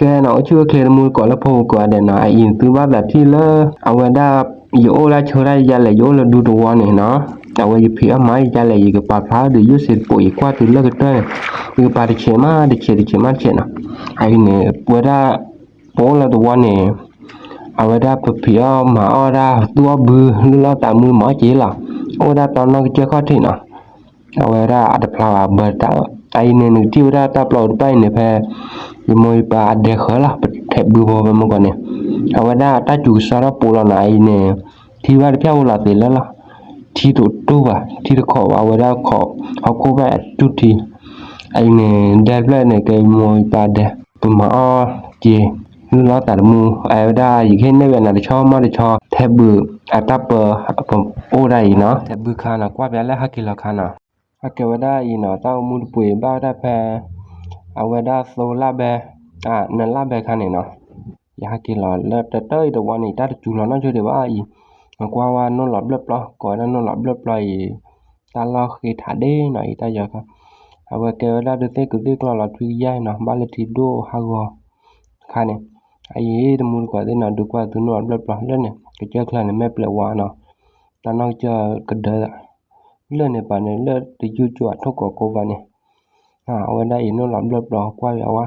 ကဲနီၤ အိၣ်ဆူၣ်အိၣ်ချ့တမူတကိးလၢဖိမုၣ်ကိးဂၤဒဲးနီၤ, အအံၤသုဘၣ်သးထံၣ်လၢ အဝဲဒၣ် ယအိၣ်ဒၣ်ဆိဒၣ်ယလဲၣ် ယအိၣ်လၢဒူသဝီန့ၣ်နီၤ, အဝဲယဖံးအီၣ်မၤအီၣ်ယလဲၣ် ယကပာ်ဖျါဒီးယိၣ်စ့တပိး ယကွၢ်တုၤလၢကတၢၢ်န့ၣ်, ယကပာ်တဆဲးမးတဆဲး တဆဲးမးတဆဲးနီၤ, အအံၤန့ၣ် ပဝဲဒၣ် ပအိၣ်လၢသဝီန့ၣ် အဝဲဒၣ်ပဖံးအီၣ်မၤအီၣ်ဒၣ်သူၣ်အီၣ်ဘု လုၢ်လီၢ်သးမုာ်မၤအီၣ်က့ၤလီၤ, အိၣ်ဒၣ်တီနီၢ်ကစၢၢ်ခီၣ်ထံးနီၤ အဝဲဒၣ်အတဖျါဘၣ်ဘၢတၢ်, အအံၤန့ၣ် နကထံၣ်ဝဲဒၣ်တၢ်ပျီအူတဖၣ်အံၤန့ၣ် ဖဲ ယမိၢ်ယပၢ်အဒဲဃၢၤလီၤ ပထဲးဘုဖိဖဲမုၢ်ကီၢ်န့ၣ်, အဝဲဒၣ်တၢ်စူၤကစီဒီပိာ်လီၤနီၤ, အအံၤန့ၣ် ထံဘၣ်တဖၣ်အိၣ်လီၤသ့လၢလီၤ, ထံတအိၣ်ဘၣ် ထံတခီဘၣ် အဝဲဒၣ်ခီဟီၣ်ခိၣ်ဘၣ်အတူၢ်ထံ, အအံၤန့ၣ် ဒဲတဖျၢၣ်န့ၣ် ကဲယမိၢ်ယပၢ်ဒဲ ပမၤအီၣ်က့ၤ လုၢ်လီၢ်သးတမုာ် အဝဲဒၣ်ယကဟ့ၣ်နဲၣ်ဝဲနၤတဆီမီၢ်တဆီ ထဲးဘုအတၢ်ပၢ ပအိၣ်ဒၣ်အံၤနီၤ, ထဲးဘုခါနီၤ ကွၢ်ပျးလၢဟဲက့ၤလီၤခါနီၤ, ဟဲက့ၤဝဲဒၣ်အံၤနီၤ တၢ်အိၣ်မူတပှ့ၤဘၣ်ဝဲဒၣ်ဖဲ အဝဲဒၣ်သိလၢ်ဘဲ နလၢ်ဘဲခါန့ၣ်နီၤ, ယဟဲက့ၤလီၤလၢတၢ်တၢ်အံၤတဝီန့ၣ် တၢ်တစူၤလီၤနီတဆၢဒံးဘၣ်အံၤ, နကွၢ်ဝဲနိၣ်လီၤဘျၢၣ်ပျီ ကိးဝဲဒၣ်နိၣ်လီၤဘျၢၣ်ပျီအံၤ, တၢ်လီၢ်ဃ့ထးဒ့နီၤအံၤ တၢ်ယီၤခါ, အဝဲကဲဝဲဒၣ်ဒုးသ့ၣ်ကုးသ့ၣ်ကျီလီၤထွံကယၢ်အံၤနီၤ ဘၣ်လၢထံဒိၣ်ဟးဂီၤ ခါန့ၣ်, အအံၤတမူတကိးသ့ၣ်နီၤ ဒုးကွၢ်သုနိၣ်လီၤဘျၢၣ်ပျီလၢန့ၣ် ကစၢၢ်ချၢန့ၣ် မဲာ်ပျဲးဝါနီၤ, တၢ်နီၢ်ကစၢၢ်ကဒၢ လၢန့ၣ်ပာ်န့ၣ် လၢတယူၢ်ကၠိအထိၣ်ကိးကိးဘၣ်န့ၣ်, အဝဲဒၣ်အံၤနိၣ်လီၤဘျၢၣ်ပျီကွၢ်ပျးဝဲ,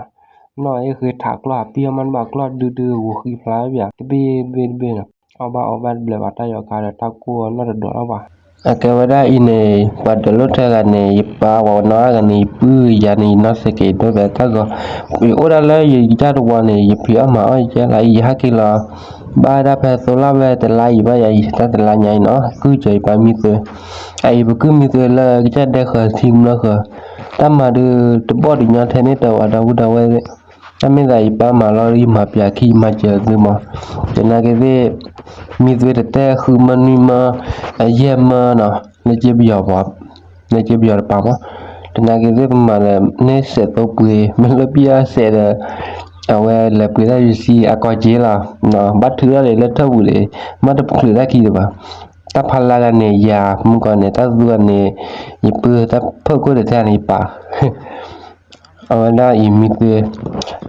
နီၢ်အ့ၣ်ဃ့ထးကျီၢ်ဟးပံၢ်အီၣ်မးတဘၣ်ကျီၢ်ဒုဒုဂိၤဃံဖျါပၠး တဘ့ၣ်တဘ့ၣ်တဘ့ၣ်နီၤ, အီၣ်ဘၣ်အီဘၣ်တဘျဲးဘၣ်တၢ်ယီၤခါဒီးတၢ်ကိၢ်နီတဒိးလီၤဘၣ် အကဲဝဲဒၣ်အံၤန့ၣ် ပှၤဒၢးလိာ်ထဲဂၤန့ၣ် ယပၢ်ဝဲနီၢ်ဂၤန့ၣ် ယပုၢ်ယၤန့ၣ် ယနီၢ်သက့ၤဒိၣ်သဲတၢ်ဂီၤ, ယအိၣ်ဒၣ်လၢယကစၢ်တဝီန့ၣ် ယဖံးအီၣ်မၤအီၣ်ယကဲလီၤအံၤ ယဟဲက့ၤလီၤ ဘၣ်ဝဲဒၣ်ဖဲသိလၢ်ဝဲတလါအံၤဘၣ်ယၤအံၤ တၢ်တလါညါအံၤနီၤ ကုၢ်စၢၤယပၢ်မံသွဲ, အအံၤပကုၢ်မံသွဲလၢကစၢ်ဒဲဃၢၤထံကမျၢၢ်ဃၢၤ, တၢ်မၤဒုးတဘီၣ်တညီထဲန့ၣ်တဝဲဒီပုၢ်ဒီဝဲၢ်သ့ၣ်, တၢ်မ့ၢ်သးယပၢ်မၤလီၤယမၤပၠးခံယမၤစၢၤသုမး, သနာ်က့သ့ၣ် မံသွဲတတဲဃုမၢနွံမၢ အယဲၢ်မၢနီၤ လၢကပယီၤပှၤ လၢကပယီၤတပၤမး, သနာ်က့သ့ၣ်ပမၤဒီးန့ၢ်စဲးသိပှ့ၤ မ့ၢ်လၢပယီၤစဲးဒီး အဝဲလဲၤပှ့ၤတၢ်ယူၤစံအကီၢ်က့လီၤ, ဘၣ်ထုးထီၣ်ဒံးလၢထၢၣ်ပူၤန့ၣ် မ့ၢ်တချုးတၢ်ခံတဘၣ်, တၢ်ဖးလၢဂၤန့ၣ် ယၤမုၢ်ကီၢ်န့ၣ် တၢ်သူဂၤန့ၣ် ယပုၢ်တၢ်ဖၢၣ်ခိၣ်တထဲန့ၣ်ယပၢ် အဝဲဒၣ်အံၤမံသွဲ,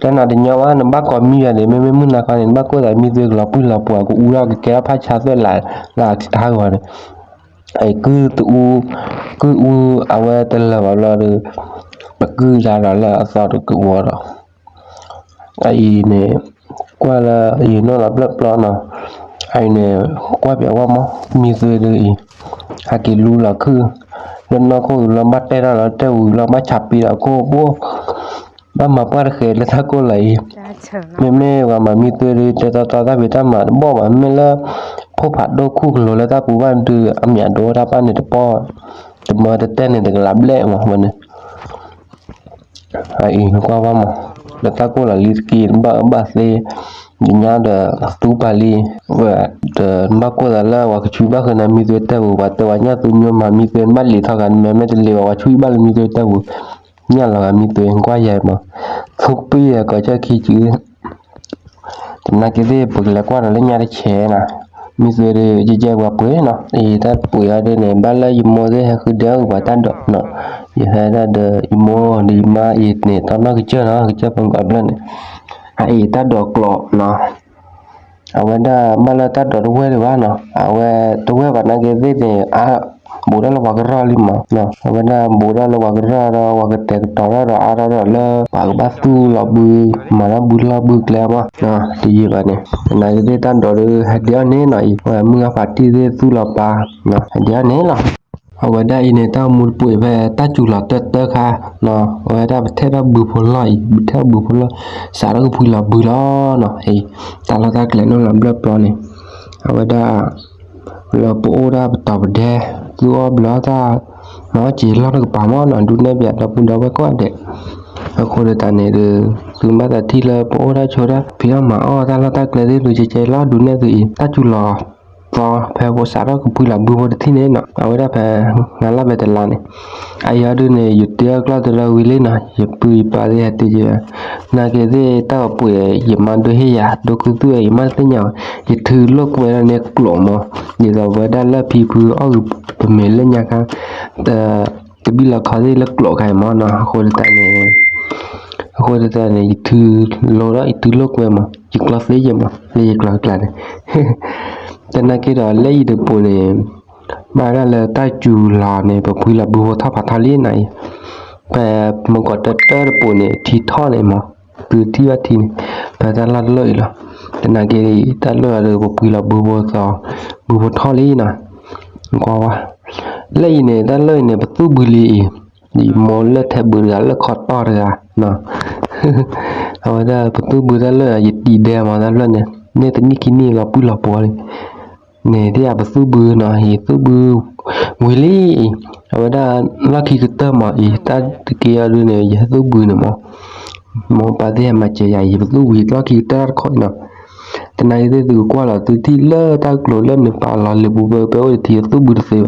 တၢ်နၤတညီဘၣ် နဘၣ်ကိးမံယၤန့ၣ် မ့မ့ၢ်မုၢ်နၤခီန့ၣ် နဘၣ်ကိၢ်သးမံသွဲကလီၤပှံၢ်လီၤပှီၤ ကအူထီၣ်ကကဲထီၣ်ဖးဆါသွဲၣ်လး လၢအဟးဂီၤန့ၣ်, အကုၢ်တအူ, ကုၢ်အူအဝဲတလၢာ်ဘၣ်ဘျီဒီး ပကုၢ်ယါဒီးလၢအသီတကဝီၤဒီး အအံၤန့ၣ် ကွၢ်လၢယနိၣ်လီၤဘျၢၣ်ပျီနီၤ, အအံၤန့ၣ် ကွၢ်ပၠးဝဲမး မံသွဲဒ်အံၤ, ဟဲက့ၤလူလီၤခုၣ်, လၢနီၢ်ခိၣ်အူလီၤဘၣ်တဲထီၣ်လီၤတဲဝံၤလီၤဘၣ်ဆးပံဒီးခိၣ်ဘိ, ဘၣ်မၤပှၢ်တဃဲးလၢတၢ်ကိၢ်လီၤအံၤ, မ့မ့ၢ်ပှၤမၤမံသွဲဒ်တဲတီတီတၢ်ဖံးတၢ်မၤတဘီၣ်ဘၣ် မ့ၢ်လၢ ဖိဖးဒိၣ်ခူၣ်ကလိၤလၢတၢ်ပူၤဘၣ်ဒုး အမံၤအဒိတၢ်ပၢ်န့ၣ်တပီၢ်, တမၢတတဲန့ၣ်တကလးဘျဲၣ်မးဝဲန့ၣ် အအံၤနကွၢ်ဘၣ်မး, လၢတၢ်ကိၢ်လီၤလံတက့ၢ် နဘၣ်အၢဘၣ်သီ, ယညါဒီးသူပာ်လံ, ဝဲ, ဒီးနဘၣ်ကိၢ်သးလၢပှၤကဆှံဘၣ်ဃုာ်နၤမံသွဲတၢ်ပူၤ ပှၤတဲပှၤညၣ်သူညိမၤမံသွဲ နဘၣ်လံာ်ထီၣ်ဂၤ နမ့ၢ်တလံာ်ဘၣ် ပှၤဆှံဘၣ်လၢမံသွဲတၢ်ပူၤ, ညၣ်လီၤဂၤမံသွဲ နကွၢ်ယၤမး, သူပံၢ်ယၤကီးကၢၢ်ခံစု သနာ်က့သ့ၣ် ပကလဲၤကွၢ်ဒီးလၢညါတဆဲးနီၤ, မံသွဲဒ်ကဲကဲပှၤပှ့ၤနီၤ, အံၤတၢ်ပှ့ၤအီၤဒ်န့ၣ် ဘၣ်လၢယမိၢ်သ့ၣ်ဟဲဃုဒဲအီၣ်ပှၤတၢ်ဒိးနီၤ, ယဟဲဒၣ်ဒီးယမိၢ်ဒီးယမါအံၤန့ၣ် တၢ်နီၢ်ကစၢၢ်နီၤ ကစၢၢ်ဖီကီးဘျၢၣ်န့ၣ်, အအံၤတၢ်ဒိးကျိးနီၤ အဝဲဒၣ်ဘၣ်လၢတၢ်ဒိးတဝဲၢ်ဒံးဘၣ်နီၤ, အဝဲတဝဲၢ်ဘၣ်နာ်က့သ့ၣ်န့ၣ် အါ, ဘူးထီၣ်လၢပှၤကရၢၢ်လံမး, အဝဲဒၣ်ဘူးထီၣ်လၢပှၤကရၢၢ်ဒီး ပှၤကတဲာ်ကတီၤထီၣ်ဒီးအါထီၣ်ဒီးလၢ ပှၤကဘၣ်သူၣ်လီၤဘု မၤတၢ်ဘုလီၢ်ဘုကျဲမး, တယံာ်ဘၣ်န့ၣ် သနာ်က့သ့ၣ်တၢ်ဒိးဒုး ဟဲဒံးအီၣ်န့ၣ်နီၤအံၤ ဝဲမုၢ်ဂၤဖးတံၢ်သ့ၣ်သူၣ်လီၤပာ်, ဟဲဒံးအီၣ်န့ၣ်လီၤ အဝဲဒၣ်အံၤန့ၣ် တၢ်အိၣ်မူတပှ့ၤဖဲတၢ်စူၤလီၤတၢၢ်တၢၢ်ခါ, အဝဲဒၣ်ပထဲထီၣ်ဘုဖိလီၢ်အံၤ ပထဲထီၣ်ဘုဖိလီၢ် စးထီၣ်ကဖှံလီၤဘုလီၤနီၤ, တၢ်လီၢ်တၢ်ကျဲနိၣ်လီၤဘျၢၣ်ပျီန့ၣ်, အဝဲဒၣ် လၢပအိၣ်ဒၣ်ပတီၤပဒဲ သူအီၣ်ဘျၢတၢ် မၤအီၣ်က့ၤလီၢ်တကပၤမးနီၤ ဒုးနဲၣ်ပၠးဒီပုၢ်ဒီဝဲၢ်ကိးဂၤဒဲး, အဃိသတးန့ၣ်ဒီး သုမ့ၢ်ဘၣ်သးထံၣ်လၢပအိၣ်ဒၣ်ဆိးဒၣ် ဖံးအီၣ်မၤအီၣ်တၢ်လီၢ်တၢ်ကျဲသ့ၣ်ဒုးကဲကဲလီၤ ဒုးနဲၣ်သုအံၤ တၢ်စူၤလီၤသီဖဲပစးထီၣ်ကဖှံလီၤဘုဖိတထံၣ်န့ၣ်နီၤ အဝဲဒၣ်ဖဲ နလၢ်ဘဲတလါန့ၣ်, အအံၤအီၤဒုးန့ၣ် ယတ့အီၣ်ကျီၢ်တရၢဝံၤလံနီၤ ယပုၢ်ယပၢ်သ့ၣ်ဟဲတ့က့ၤ, နာ်က့သ့ၣ်တၢ်အိၣ်ပှ့ၤ ယမါဒိဟ့ၣ်ယၤ ဒိခုသူၣ်ဝဲ ယမါတသ့ၣ်ညါဘၣ်, ယထုးလိာ်ကွဲလီၤန့ၢ်ကျိးမး, ဒ်သိးပဝဲဒၣ်လၢဖံဖုအီၣ်ဂ့ၤပမ့ၢ်လၢညါခါ တဘံၣ်လီၤခီသ့ၣ်လၢကျိးခါအံၤမးနီၤ အဃိသတးန့ၣ် အဃိသတးန့ၣ် ယထုးလိၤဒီးယထုးလိာ်ကွဲမး, ယကျီသ့ယဲမး, လၢယကျီကျါန့ၣ်, သနာ်က့ဒီးလၢအံၤတပူၤန့ၣ် ဘၣ်ဝဲဒၣ်လၢတၢ်စူၤလီၤန့ၣ် ပပှံလီၤဘုဖိထီၣ်ဖးထီလံနၤအံၤ, ပမုၢ်ကီးတၢတၢတပူၤန့ၣ် ထံထီၣ်န့ၣ်မး, သုထံၣ်ဘၣ်ထံန့ၣ်, ဖဲတၢ်လီၢ်တလီၢ်အံၤလီၤ. သနာ်က့ တၢ်လီၢ်အံၤဒီး ပပှံလီၤဘုဖိသီ, ဘုဖိထီၣ်လံနီၤ, ကွၢ်ဝဲ, လၢအံၤန့ၣ် တၢ်လီၢ်အံၤန့ၣ် ပသူၣ်ဘုလံအံၤ, ယမိၢ်လၢထဲဘုတဂၤ လၢခီတီၢ်တဂၤနီၤ, အဝဲဒၣ်ပသူၣ်ဘုတၢ်လီၢ် ယတံၤဒဲမးတၢ်လီၢ်န့ၣ် န့ၢ်တနံၣ်ခံနံၣ်လီၤပှံၢ်လီၤပှီၤလံ န့ၣ် ဒ်ယပသူၣ်ဘုနီၤ, ယသူၣ်ဘုဝံၤလံအံၤ, အဝဲဒၣ်လီၢ်ခံကတၢၢ်မးအံၤ တၢ်တက့ၢ်အီၤဒုန့ၣ် ယဟဲသူၣ်ဘုန့ၣ်မး, မိၢ်ပၢ်သ့ၣ်ဟဲမၤစၢၤယၤအံၤ ယပသူၣ်ဝံၤလီၢ်ခံကတၢၢ်တခီအံၤနီၤ, သနာ်က့သ့ၣ်သုကကွၢ်လီၤ သုထံၣ်လၢတၢ်ကျိၤလၢနပာ်လီၤလံာ်ပူၤ ပဝဲအိၣ်တထံ ယသူၣ်ဘုတသ့ဘၣ်,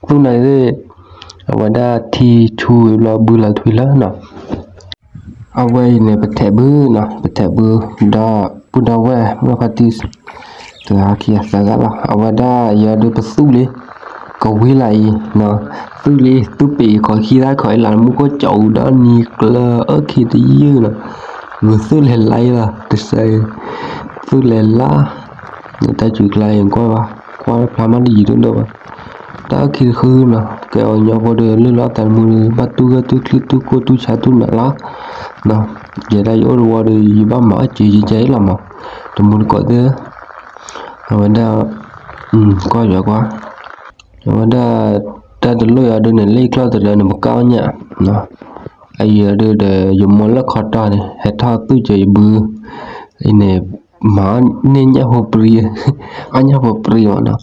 သူၣ်နာ်က့သ့ၣ်, အဝဲဒၣ်ထံဆူဝံၤဘျီဘုလီၤထွံလၢနီၤ အဝဲအံၤန့ၣ် ပထဲးဘုနီၤ, ပထဲးဘု, ဒီပုၢ်ဒီဝဲၢ် မုၢ်ဖါတံၢ်, တဂၤခံဂၤသၢဂၤလီၤ, အဝဲဒၣ်ယၤဒုးပသူၣ်လံ, ကဝံၤလၢအံၤ, သူၣ်လံ သူၣ်ပ့ၤခီခံသၣ်ခီအံၤလီၤ, မူခိၣ်ကၠီအူဒီးနံၤကျၢၤအၢခံတယုၢ်နီၤ, ဂုာ်သူၣ်လဲၤလါအံၤလီၤ, တစဲး, သူၣ်လဲၤလါ, တၢ်စူၤကျါအံၤကွၢ်ဘၣ်, ကွၢ်ဖျါမးတယံၤဒိၣ်ဒိၣ်ဘၣ် တၢ်အုၣ်ခံတဃုနီၤ, ကဲအီၤညီဖိဒီး လုၢ်လီၤသးတမူဒီး ဘၣ်တူၢ်ဂၢၢ်တူၢ်ချံတူၢ်ကိၢ်တူၢ်ဆါတူၢ်နးလီၤ, ယဲဒၣ်ယအိၣ်တဝီဒီး ယဘၣ်မၤအီၣ်စ့ယကဲအံၤလီၤမး, တမူတကိးသ့ၣ်, အဝဲဒၣ်, ကွၢ်ယွၤကွၢ်, အဝဲဒၣ်, တၢ်တလိၣ်ယၤဒုန့ၣ် လၢယကျီၢ်တရၢန့ၣ် ပကၢ်အီၣ်ညၣ်, အအံၤဒုဒီး ယမိၢ်လၢခီတီၢ်န့ၣ် ဟဲထီၣ်သူၣ်စၢၤယဘု, အံၤန့ၣ်, မၤန့ၢ်ညၣ်ဖိပြံ, အီၣ်ညၣ်ဖိပြံမးနီၤ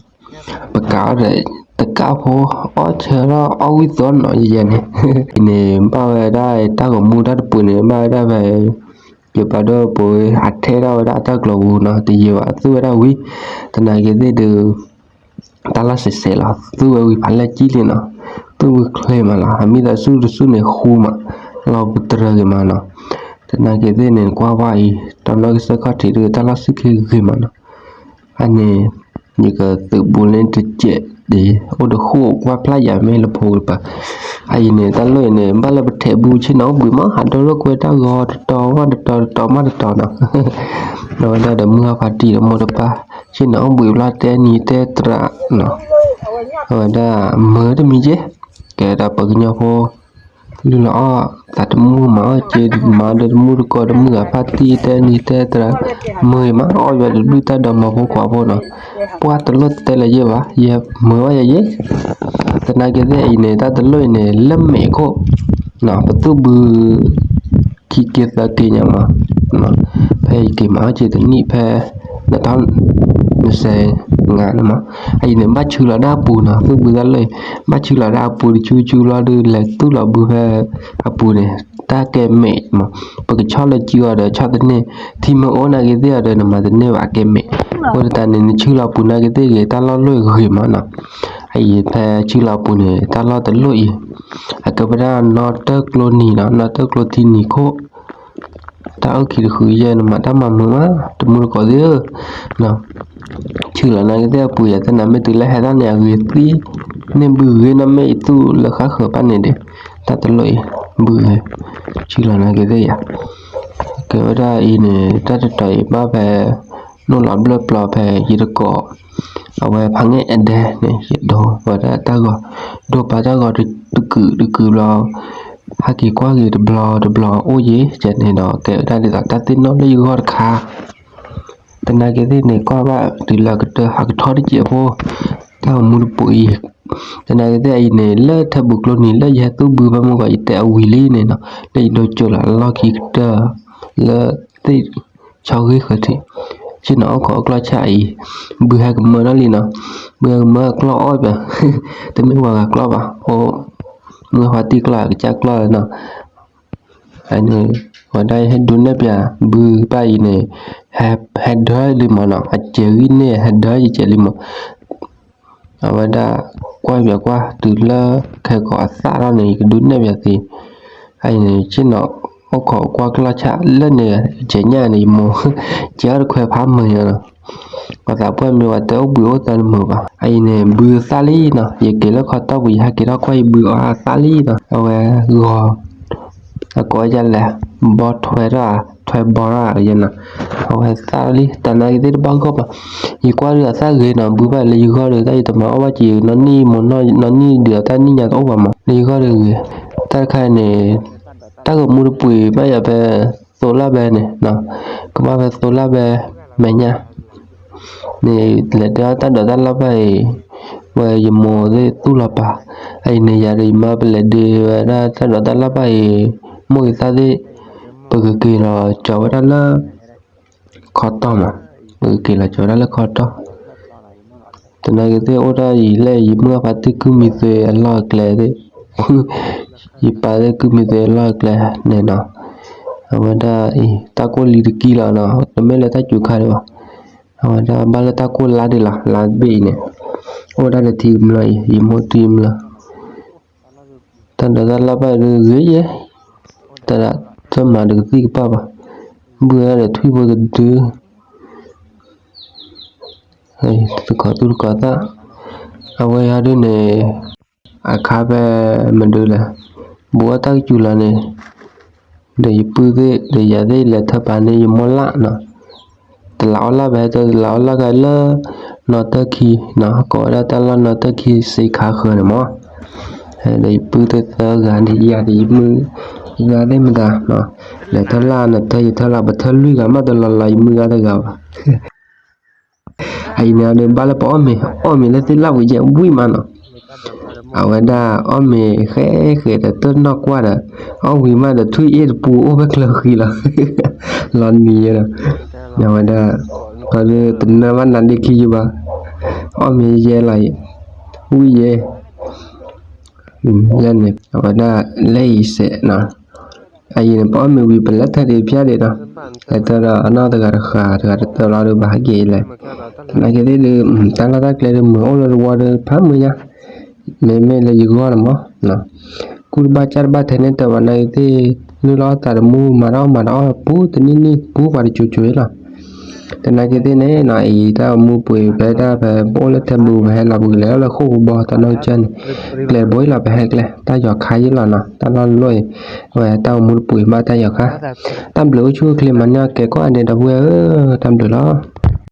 ပကးအီၣ်ဒီး, တကးဖိ, အီၣ်ဆၢထီၣ်အီၣ်ဝံၣ်သီနီၤယဲန့ၣ်, အံၤန့ၣ် ဘၣ်ဝဲဒၣ်တၢ်ဂီၤမူတၢ်တပူၤန့ၣ် ဘၣ်ဝဲဒၣ်ဖဲ, ယပာ်ဒိၣ်ပဝဲအထဲဒၣ်ဝဲဒၣ်အတၢ်ကျိၤပူၤနီၤ တယံာ်ဘၣ် သူၣ်ဝဲဒၣ်ဝံၤ, သနာ်က့သ့ၣ်ဒီး တၢ်လီၢ်စဲးစဲးလီၤ သူၣ်ဝဲဝံၤဖးလဲၢ်ကံၣ်လံနီၤ, သူၣ်ဝံၤချ့မးလီၤ အမ့ၢ်သးဆူၣ်တဆူၣ်န့ၣ်ဃူမး, လီၤပတြၢၤဂ့ၤမးနီၤ, သနာ်က့သ့ၣ်န့ၣ် ကွၢ်ဝဲအံၤ တနီၣ်ကစၢၢ်ခီၣ်ထံးဒီးတၢ်လီၢ်စူၢ်က့ၤဂ့ၤမးနီၤ အန့ၣ်, ယကသုးဘူးလၢတစဲးဒ်, အိၣ်တဃိၣ်ကွၢ်ဖျါယၤမ့ၢ်လၢဖိကပၤ, အအံၤန့ၣ် တၢ်လီၢ်အံၤန့ၣ် ဘၣ်လၢပထဲးဘူးဆ့ၣ်နီၤအိၣ်ဘှံးမး ဟးဒိၣ်လိာ်ကွဲတၢ်ဂီၤတတီၤမးတတီၤ တတီၤမးတတီၤနီၤ, အဝဲဒၣ်ဒီးမုၢ်ဟါဖးတံၢ်ဒီးမိၢ်တပၢ်, ဆ့ၣ်နီၤအိၣ်ဘှံးဘျီတဲနံၤတဲသရၣ်နီၤ, အဝဲဒၣ်မုာ်တမံၤက့, ကဲဒၣ်ပှၤကညီဖိ လုၢ်လီၤအီၣ်သးတမူမၤအီၣ်က့ၤမၤဒီးတမူတကိးဒီးမုၢ်ဂၤဖါတံၢ်တဲနံၤတဲသရၣ်, မုာ်မး အီၣ်ယွၤတဒုၣ်တၢ်ဒီးမၤဖိခွါဖိနီၤ, ပှၤတလိၣ်တဲလၢၤယဲၢ်ဘၣ် ယမုာ်ဘၣ်ယဲၢ်ယဲၢ်, သနာ်က့သ့ၣ်အံၤန့ၣ် တၢ်တလိၣ်အံၤန့ၣ် လၢမဲာ်ခိၣ်, ပသူၣ်ဘု ခံက့သၢက့ညါမး, ဖဲယက့ၤမၤအီၣ်က့ၤတနံၣ်ဖဲ နထီၣ် နစဲး ငါန့ၣ်မး, အံၤန့ၣ် ဘၣ်ဆူးလီၤဒၣ်အပူၤနီၤ သူၣ်ဘုတၢ်လီၢ်အံၤ, ဘၣ်ဆူးလီၤဒၣ်အပူၤတဆူဆူလီၤဒီး လဲၤသူၣ်လီၤဘုဖဲအပူၤန့ၣ် တၢ်ကဲမဲာ်မး, ပကဆီၣ်လၢစုအီၤဒီးဆီၣ်တန့ၢ်, ထံမ့ၢ်အိၣ်နာ်က့သ့ၣ်အီၤဒီး နမၤတန့ၢ်ဘၣ်ကဲမဲာ်, အဃိသတးန့ၣ် နဆူးလီၤပူၤနာ်က့သ့ၣ်ဂ့ၤ တၢ်လီၢ်လီၢ်ဂ့ၤမးနီၤ, အံၤဖဲဆူးလီၤပူၤန့ၣ် တၢ်လီၢ်တလီၢ်အံၤ အကဲဝဲဒၣ်နီၢ်တၢၢ်ကျိနံၤနီၤ နီၢ်တၢၢ်ကျိထံနံၤခိၣ်, တၢ်အုၣ်ခံတဃုယဲၢ် နမၤတၢ်မၤမုာ်မး တမူတကိးသ့ၣ်ဧၢ, ဆူးလီၤနာ်က့သ့ၣ်အပူၤ ယတဲနၤမ့ၢ်တုၤလၢဟဲဒၣ်န့ၣ် အဂ့ၤသံ, န့ၢ်ဘုဂ့ၤနီၢ်မ့ၢ်အံၤသူၣ်လၢဃါဃၢၤဖးန့ၣ်ဒံး, တၢ်တလီၢ်အံၤ ဘုဂ့ၤ, ဆူးလီၤနာ်က့သ့ၣ်ယၤ, ကဲဝဲဒၣ်အံၤန့ၣ် တၢ်တတီၤအံၤဘၣ်ဖဲ နိၣ်လီၤဘျၢၣ်ပျီဖဲယတကိး, အဝဲဖးငဲၢ်အဲဒဲန့ၣ် ယဒိးဝဲဒၣ်တၢ်ဂီၤ, ဒိးပာ်တၢ်ဂီၤတကုာ်တကုာ်ဘျီ, ဟဲက့ၤကွၢ်က့ၤတဘျီတဘျီအိၣ်ယံၤ ကဲန့ၣ်ဒီး ကဲဝဲဒၣ်ဒ်သိးတၢ်သ့ၣ်နီၣ်လၢယဂီၢ်တခါ, သနာ်က့သ့ၣ်န့ၣ် ကွၢ်ဘၣ်တုၤလၢကတၢၢ်ဟးကထီၣ်တစဲးဖိ, တၢ်ဂီၤမူတပူၤအံၤ, သနာ်က့သ့ၣ်အံၤန့ၣ် လၢထဲဘူးကျိနံၤ လၢယဟဲသူၣ်ဘုဖဲမုၢ်ဂီၤ ယတဲအဝံၤလံန့ၣ်နီၤ လၢယဒိးကၠိလီၤလီၢ်ခံကတၢၢ်, လၢသ့ၣ် ဆီဂ့ၢ်ဃၢၤထံး, ဆ့ၣ်နီၤအိၣ်ခိးအကျီၢ်ဆၣ်အံၤ, ဘုဟဲကမၢထီၣ်လံနီၤ, ဘုဟဲကမၢအကျီၢ်အီၣ်ဘၣ်, တမ့ၢ်ဝဲဂၤကျီၢ်ဘၣ်, အိၣ်, မုၢ်ဖါတံၢ်ကျီၢ် ကစၢ်ကျီၢ်နီၤ, အန့ၣ်, ဝဲဒၣ်ယဟဲဒုးနဲၣ်ပၠး, ဘုပၢ်အံၤန့ၣ်, ဟဲဒၢလံမးနီၤ, အစဲးဂံၢ်န့ၣ် ဟဲဒၢယစဲးလံမး အဝဲဒၣ် ကွၢ်ယွၤကွၢ် တုၤလၢခဲကိာ်အသၣ်ထီၣ်န့ၣ် ယကဒုးနဲၣ်ပၠးသ့, အအံၤန့ၣ် ဆ့ၣ်နီၤအိၣ်ခိးကွၢ်ကျီၢ်ဆၣ်လၢန့ၣ် ကဲညၣ်န့ၣ် ယမိၢ် ကဲအီၣ်တခွဲးဖးမုာ်ညါနီၤ, ပှၤသးပှၢ်မ့ၢ်ဝဲတဲအိၣ်ဘှံးအိၣ်သီတမုာ်ဘၣ်, အအံၤန့ၣ် ဘုသၣ်လံနီၤ, ယက့ၤလၢခီတီၢ်ပူၤ ယဟဲက့ၤထီၣ်ကွၢ်ယဘုအီၤအသၣ်လံနီၤ, အဝဲဂီၤ အကိးဝဲဒ်လဲၣ်, ဘီထွဲထီၣ်, ထွဲဘီထီၣ်ယဲနီၤ, အဝဲသၣ်လံ တၢ်နာ်က့ၤသ့ၣ်တဘၣ်ဂီၢ်ဘၣ်, ယကွၢ်ဒုးအသၣ်ဂ့ၤနီၤ ဘုဘၣ်လၢယဂီၢ်ဒီး တၢ်ယတမၤအီၣ်ဘၣ်က့ၤ နီၢ်နံၣ်မ့ၢ်နီၢ်နံၣ်ဒုးအတၢ်နံၣ်ညါတအိၣ်ဘၣ်မး လၢယဂီၢ်ဒီးဂ့ၤ, တၢ်တခါန့ၣ် တၢ်ဂီၤမူတပှ့ၤဘၣ်ယၤဖဲ သိလၢ်ဘဲန့ၣ်နီၤ, ကဘၣ်ဖဲသိလၢ်ဘဲ မဲာ်ညါ န့ၣ် လဲၤဒၢတၢ်ဒိးတၢ်လၢ်ဘၣ်အံၤ, ဝဲယမိၢ်သ့ၣ်သူၣ်လီၤပာ်, အအံၤန့ၣ် ယၤဒီးယမါပလဲၤဒၢဝဲဒၣ်တၢ်ဒိးတၢ်လၢ်ဘၣ်အံၤ, မိၢ်ဂ့ၤသၣ်သ့ၣ်, ပကက့ၤလီၤကၠီၤဝဲဒၣ်လၢ ခီတီၢ်မး, ပကက့ၤလီၤကၠီၤဝဲဒၣ်လၢခီတီၢ်, တနာ်က့ၤသ့ၣ်အိၣ်ဒၣ်ယံာ်လဲၣ် ယမုၢ်အဖါတံၢ်ကုၢ်မံၤသွဲအလီၢ်အကျဲသ့ၣ်, ယပၢ်သ့ၣ်ကုၢ်မံၤသွဲအလီၢ်အကျဲန့ၣ်နီၤ, အဝဲဒၣ်အံၤ တၢ်ကိၢ်လံတကံလီၤနီၤ, တမ့ၢ်လၢတၢ်စူၤခါဒံးဘၣ်, အဝဲဒၣ်ဘၣ်လၢတၢ်ကိၢ်လါဒံးလီၤ, လါတဘ့ၣ်အံၤန့ၣ်, အိၣ်ဝဲဒၣ်ဒီးထံကမျၢၢ်အံၤ ယမိၢ်ထံကမျၢၢ် တၢ်ဒိးတၢ်လၢ်ဘၣ်ဒုးဂ့ၤယဲ, တၢ်ဒၣ်တမၤတကသံၣ်ကပၣ်ဘၣ်, ဘုၣ်ဝဲဒၣ်ဒီးထွံၣ်ဖိတဒု, တကီၤသူၣ်တကီၤသၣ်, အဝဲယၤဒုးန့ၣ်, အခါဖဲမဒုးလဲၣ်, ဘူးအီၣ်တၢ်ကစူၤလီၤန့ၣ်, ဒီးယပုၢ်သ့ၣ်ဒီးယၤသ့ၣ်လဲၤထၢပာ်န့ၢ်ယမိၢ်လၢ်နီၤ, တလးအီၣ်လၢ်ဘၣ် ဟဲတလးအီၣ်လၢ်ကလၢ နီၢ်တၢ်ခံနီၤ, ကိးဝဲဒၣ်တၢ်လီၢ်နီၢ်တၢ်ခံစ့ခါဃၢၤန့ၣ်မး, ဒီးယပုၢ်သ့ၣ်သၢဂၤန့ၣ် ယၤဒီးယမုၢ်ဂၤသ့ၣ်မတၤ, လဲၤထၢလၢ်နထၢယထၢလၢ် ပထၢလွံၢ်ဂၤမးတလီၤလီၤ ယမုၢ်ဂၤတဂၤဘၣ် အံၤန့ၣ်ဒီးဘၣ်လၢပအီၣ်မ့ၤ အီၣ်မ့ၤလၢသ့ၣ်လၢပူၤယဲဝံၣ်မးနီၤ, အဝဲဒၣ်အီၣ်မ့ၤဃဲဃဲဒီးတနီၢ်ကွၢ်ဒီး အီၣ်ဝံၤမးဒီးထွံၣ်အ့ၣ်တပူၤအိၣ်ဖဲချၢဃံလီၤ, လီၤနံၤယဲဒီး, အဝဲဒၣ်, ဒီးတနၢ်ဘၣ်နၤဒ့ခံယဘၣ်, အီၣ်မ့ၤယဲလီၤ, ဝံၣ်ယဲ န့ၣ် အဝဲဒၣ်လၢအံၤစဲးနီၤ, အအံၤန့ၣ် ပအီၣ်မ့ၤဝံၤ ပလဲၤထၢဒံးဖျါဒံးနီၤ, လဲၤထၢဒီးအနီၢ်တဂၤတဃာ် တဂၤတတၢၢ်လီၤဒီး ဘၣ်ဟဲက့ၤလဲၣ်, သနာ်က့သ့ၣ်ဒုး တၢ်လီၢ်တၢ်ကျဲဒုးမုာ်အိၣ်လၢတဝီဒီးဖးမုာ်ညါ, မ့မ့ၢ်လၢယဂီၢ်န့ၣ်မး ကူၣ်တဘၣ်ကၢ်တဘၣ်ထဲန့ၣ်တၢ်ဘၣ်နာ်က့ၤသ့ၣ်, နုာ်လီၤအီၣ်သးတမူ မၤတၢ်အီၣ်မၤတၢ်အီၣ် ပူၤတနံၣ်နံၣ် ပူၤပှၤတစိၤစိၤလီၤ, သနာ်က့ၤသ့ၣ်န့ၣ်နီၤ အံၤတၢ်အိၣ်မူပှ့ၤဖဲဒၣ်ဖဲ ပအိၣ်လၢထဲဘိ ပဟဲလီၤပကလဲၤလၢဃိာ်ပဘီ တၢ်နီၢ်ကစၢ်န့ၣ်, ကျဲဘိအံၤလီၤ ပဟဲကျဲ တၢ်ယီၤခါယံလီၤနီၤ တၢ်လီၢ်လီၢ်အံၤ, အဝဲတၢ်အိၣ်မူတပှ့ၤဘၣ်တၢ်ယီၤခါ, တၢ်ဘျုးအိၣ်ဆူၣ်အိၣ်ချ့မၤန့ၢ်အီၣ်ကဲၤကီၢ်အဒဲးဒီပုၢ်ဝဲၢ်ဧၢ, တၢ်ဘျုးလီၤ.